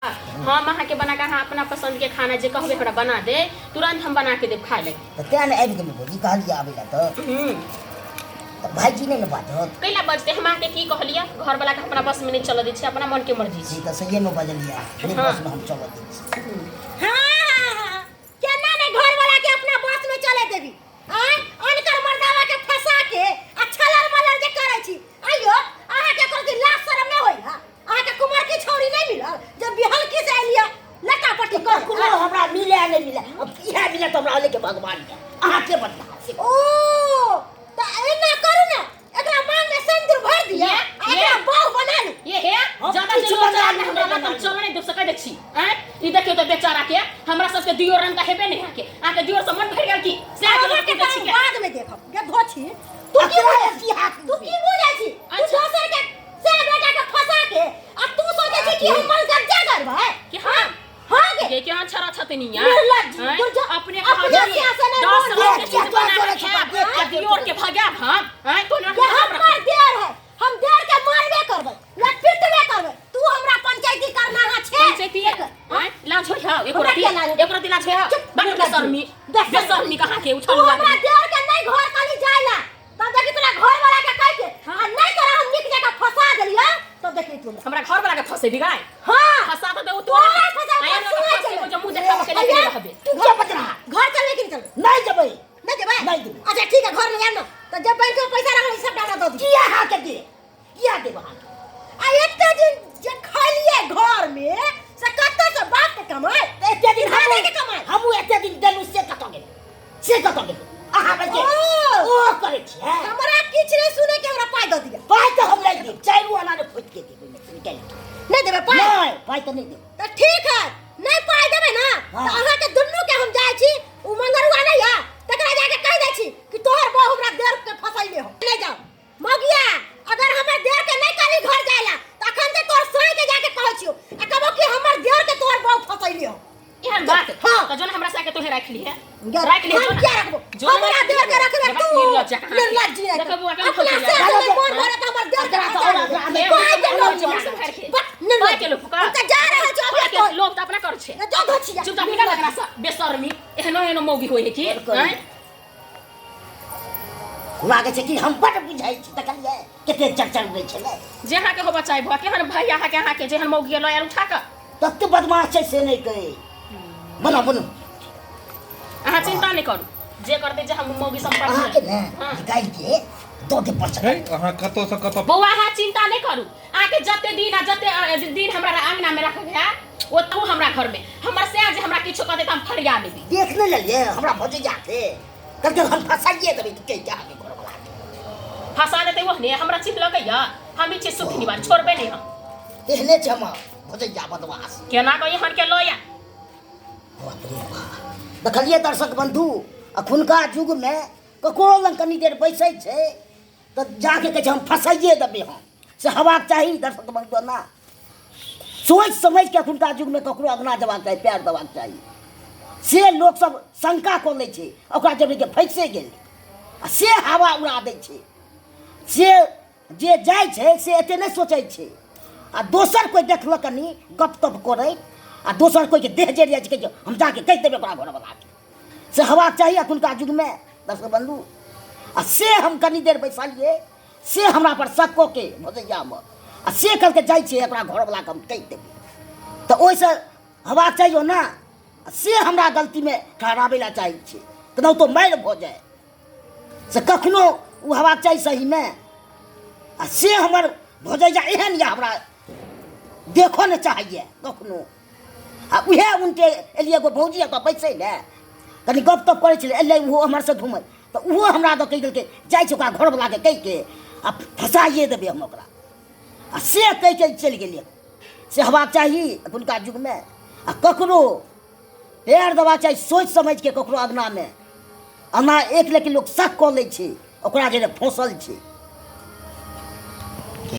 हम अहाँके बना के अहाँ अपना पसंद के खाना जे कहबै हमरा बना दे, तुरंत हम बना के देब खाय लए। तऽ तें ने आबि गेलहुँ भौजी, कहलियै आबै लए तऽ। तऽ भाइजी नहि ने बाजत? कैला बजतै? हम अहाँके की कहलियै, घरवला के अपना बस में नहि चलऽ दै छियै, अपना मन के मर्जी छै। तऽ सहिए मे बजलियै, नहि बस में हम चलऽ दै छी। हाँ, केना ने घरवाला के अपना बस में चले देबी? आय अनकर मर्दावा के फंसा के आ छलर मलर जे करै छी। आइयो अहाँ के कोनो लाज शरम नहि होई हा? अहाँ के कुमार की छौरी नहीं मिलल जब बिहल की से आइलिया लटा पटी कर? कोनो हमरा मिले नहीं मिले, अब इहे मिले तो हमरा लेके भगवान के अहाँ के बदला से। ओ त एना करू ने, एकरा मांग में सिंदूर भर दिया, एकरा बहु बना लू। ये हे हम ज्यादा किछु जे बना लोग लू, हमरा नहि हम बना चल नहीं देब सकै छी। आँय ई देखियौ तऽ बेचारा के, हमरा सबके दियोर रंग का हेबे नहीं अहाँके, अहाँके दियोर से मन भरि गेल की से अहाँके अहाँके लोग पूछै छी तऽ के? बाद में देखब गधो छी तू। की अकरा बुझै की हाथ तू की बुझै छी तू? अच्छा। दोसर के से बेटा के फंसा के आ तू सोचै छी कि हम मन कब्जा करबै? कि हाँ। हाँ गे। ये के छरा छतनी यार निर्लज्ज, आँय? दुर्जा, अपने अपने से नहीं 10 बोल। लाख के देख, चीज देख, बना देख, के देख, खायब, देख, आ देख, दियोर के भगायब हम? आँय, तोहर ये हम हमर देर है, हम देर के मारबे करबै या पिटबे करबै। तू हमरा पंचायती करना है छे? पंचायती आँय लाज होय हौ एको हमरा रति? किया लाज होय? एको रति लाज होय हौ? चुप, बड़ निर्लज्ज। बेशर्मी, बेशर्मी। बेशर्मी कहाँ के तू उछल हुआ। हमरा देर के नहीं घर खाली जाइला तब देखी तोरा घर वाला के कह के, आ नहीं तोरा हम निक जगह फंसा देलियो तब देखी तू हमरा घर वाला के फंसेबी गाय? हां। फंसा तऽ देबो तोरा तोरा। फंसा आया के ना सुनाइ फंसेबो चले। जे मुँह देखाबऽ के लायक नहि रहबे। तू क्या बज रहा? घर चलबे कि नहीं चलबे? नहीं जबै। नहीं जेबै? नहीं जेबै। अच्छा ठीक है, घर में आब ना तो जब बैंक में पैसा रखल सब डाला दऽ दी। किया अहाँ के दे, किया देब अहाँ के? आ एते दिन जे खैलिए घर में से कतऽ से बाप के कमाए? तऽ एते दिन खाने के कमाए। हमहूँ एते दिन देलहुँ से कतऽ गेल, से कतऽ गेल? अहाँ बैठ के ओ! ओ करै छियै। हमरा किछु नहि सुनै के, हमरा पाइ दऽ दिअ। पाइ तऽ हम नहि देब, चारि आना ने खोजि के देब ओहिमे से निकालि के। नहि देबै पाइ? नहि, पाइ तऽ नहि देब। तऽ ठीक है, नहि पाइ देबै ना हाँ। तऽ अहाँके दुनू के हम जाइ छी, ओ मंगरुआ नहि है तकरा जाके कहि दै छी कि तोहर बहू हमरा देर के फसैले हो। नहि जाओ मगिया, अगर हमर देर के नहीं कहली घर जाइला त अखन से तोर साई के जाके कहै छियो आ कहबो कि हमर देर के तोहर बहू फसैले हो। एहन बात? हाँ। तऽ जोन हमरा साके तोहे राखि लिहे, गे, राखि लिहे हम जोन। किया रखबो? जोन हमरा राखि देर के लिहे। रखबे देखा, तू। निर्लज्ज कहाँ के। निर्लज्ज है। देखा बौआ, केना अपना खोजै से जा। नहीं मन भरे त हमर देर के एकरा तऽ फंसा और लेबे। एकरा नहि। पाइ के लोभ जोन छै। से फाड़ि के। बस, निर्लज्ज। पाइ के लोभ का? हम त जा रहल छी अभी पाइ के तो। लोभ तऽ अपना कर छै। जो धोछिया। चुपचाप निकल एकरा से, बेशर्मी। एहनो एहनो मौगी होइ है की? कर। आँय? लागै छै कि हम बड बुझै छी, देखलियै कते चरचर उड़ै छलै। जे अहाँके होबऽ चाही भऽ, केहन भाई अहाँके, अहाँके जेहन मौगी लऽ आयल उठा कऽ। तते बदमाश छै से नहि कहै। बनाउ बनाउ। अहाँ चिंता नहि करू, जे करतै जे हम मौगी सम्पर्क अहाँके ने हाँ। निकालि के दऽ देब परसक। है अहाँ कतऽ से कतऽ। बौआ, अहाँ चिंता नहि करू, अहाँके जते दिन आ जते दिन हमरा अंगना में रखब है ओतहु हमरा घर में हमर सैया जे हमरा किछो कहतै तऽ हम फरिया लेबै। देख नहि लेलियै हमरा भौजैया के, कहलकै हम फसाइए देबै के के अहाँके घरवला के। फंसा देतै ओहने, हमरा चिन्ह लगैया? हम ई छी सुख निवार, छोड़बै नहि हम। एहने छै हमर भौजैया बदमाश। केना कऽ एहन के लऽ आयल? बाप रे बाप। देखलियै दर्शक बंधु, अखुनका युगमे ककरो लग कनी देर बैसै छै तऽ जाके कहै छै हम फसाइए देबै हम, से हेबाक चाही दर्शक बंधु। ना सोचि समझि के अखुनका युगमे ककरो अङ्गना जेबाक चाही, पैर देबाक चाही, से लोकसभ शंका कऽ लै छै, ओकरा जबरीके फँसि गेल आ से हवा उड़ा दै छै। से जे जाइ छै से एते नहि सोचै छै, आ दोसर कोइ देखलक कनि गप तप करैत आ दोसर कोइके देह जरि जाइ छै, कहै छै हम जाके कहि देबै ओकरा घरवलाके, से हेबाक चाही अखुनका युगमे दर्शक बंधु। आ से हम कनि देर बैसलियै से हमरा पर शक कऽ के भौजैयामे आ से कहलकै जाइ छियै ओकरा घरवलाके हम कहि देबै, तऽ ओहिसँ हेबाक चाहियो ने। आ से हमरा गलतीमे ठहराबै लए चाहै छै केनाहितो मारि भऽ जाय, से कखनो ओ हेबाक चाही सहीमे। आ से हमर भौजैया एहन यऽ हमरा देखऽ नहि चाहैए कखनो। आ उएह उनटे एलियै एगो भौजी एतऽ बैसै लए, कनि गप तप करै छलै, एलै ओहो हमरसँ घुमै तऽ ओहो हमरा दऽ कहि देलकै जाइ छै ओकरा घरवलाके कहिके आ फँसाइए देबै हम ओकरा, आ से कहिके चलि गेलियै। से हेबाक चाही एखुनका युगमे। आ ककरो पैर देबाक चाही सोचि समझिके ककरो अङ्गनामे, अङ्गना एक लेकिन लोक शक कऽ लै छै ओकरा जे फँसल छै।